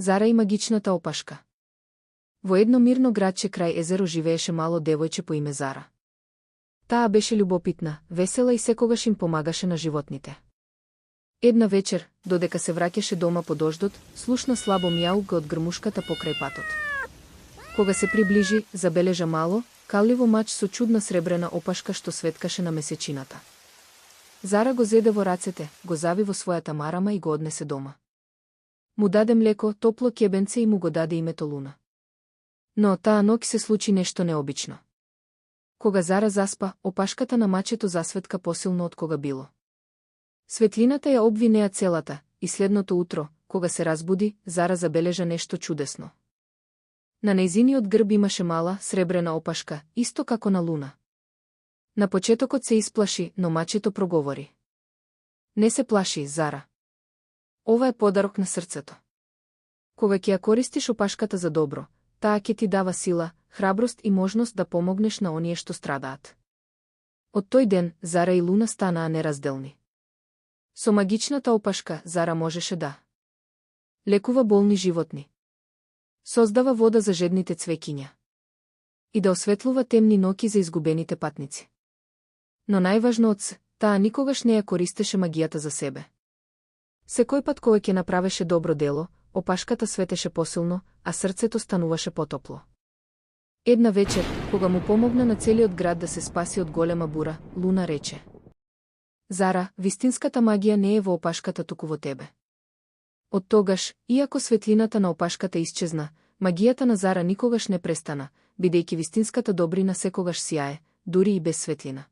Зара и магичната опашка. Во едно мирно градче крај езеро живееше мало девојче по име Зара. Таа беше љубопитна, весела и секогаш им помагаше на животните. Една вечер, додека се враќаше дома по дождот, слушна слабо мјаук од грмушката покрај патот. Кога се приближи, забележа мало, калливо мач со чудна сребрена опашка што светкаше на месечината. Зара го зеде во рацете, го зави во својата марама и го однесе дома. Му даде млеко, топло ќебенце и му го даде името Луна. Но таа ноќ се случи нешто необично. Кога Зара заспа, опашката на мачето засветка посилно од кога било. Светлината ја обви неа целата, и следното утро, кога се разбуди, Зара забележа нешто чудесно. На нејзиниот грб имаше мала, сребрена опашка, исто како на Луна. На почетокот се исплаши, но мачето проговори. Не се плаши, Зара. Ова е подарок на срцето. Кога ќе ја користиш опашката за добро, таа ќе ти дава сила, храброст и можност да помогнеш на оние што страдаат. Од тој ден, Зара и Луна станаа неразделни. Со магичната опашка, Зара можеше да лекува болни животни, создава вода за жедните цвеќиња и да осветлува темни ноќи за изгубените патници. Но најважно од се, таа никогаш не ја користеше магијата за себе. Секој пат кога ќе направеше добро дело, опашката светеше посилно, а срцето стануваше потопло. Една вечер, кога му помогна на целиот град да се спаси од голема бура, Луна рече: Зара, вистинската магија не е во опашката, туку во тебе. Од тогаш, иако светлината на опашката исчезна, магијата на Зара никогаш не престана, бидејќи вистинската добрина секогаш сјае, дури и без светлина.